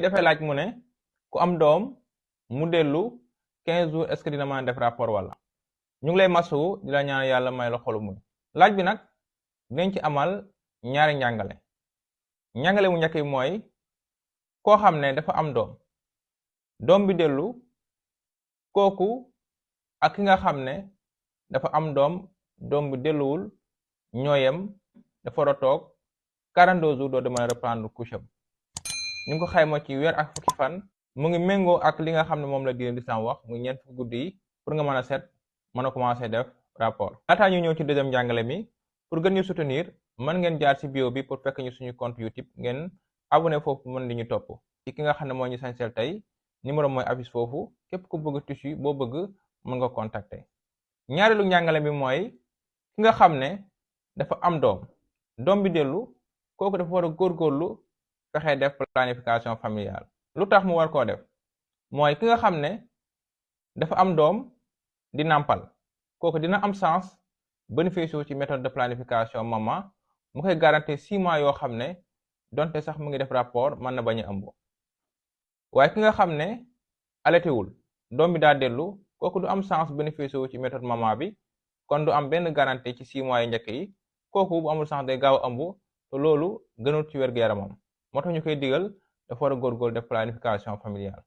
dafay laaj mu ne ku am doom mu dellu 15 jours est-ce que dina mën a def rapport wala ñu ngi lay masu di la ñaan yàlla may la xolu muñ laaj bi nag dinañ ci amal ñaari njàngale mu njëkk bi mooy koo xam ne dafa am doom bi dellu kooku ak ki nga xam ne dafa am doom bi delluwul ñooyem dafa war a toog 42 jours doo di mën a reprendre couche am ñu ngi ko xayma ci weer ak fukki fan mu ngi méngoo ak li nga xam ne moom la diine lislaam wax muy ñeent fukki guddi yi pour nga mën a set mën a commencer def rapport laataa ñu ñëw ci deuxième njàngale mi pour gën ñu soutenir mën ngeen jaar ci bio bi pour fekk ñu suñu compte YouTube ngeen abonné foofu mën di ñu topp ci ki nga xam ne moo ñu sañsel tey numéro mooy affiche foofu képp ku bëgg tissu boo bëgg mën nga contacter ñaareelu njàngale mi mooy ki nga xam ne dafa am doom bi dellu kooku dafa war a góorgóorlu fexe def planification familiale lu tax mu war koo def mooy ki nga xam ne dafa am doom di nàmpal kooku dina am chance bénéfice ci méthode de planification maman mu koy garantir 6 mois yoo xam ne donte sax mu ngi def rapport mën na bañ a ëmb waaye ki nga xam ne allaité wul doom bi daa dellu kooku du am chance bénéfice ci méthode maman bi kon du am benn garantie ci 6 mois yi njëkk yi kooku bu amul chance day gaaw a ëmb te loolu gënul ci wér-gu-yaramam moo tax ñu koy digal dafa war a góorgóorlu def planification familiale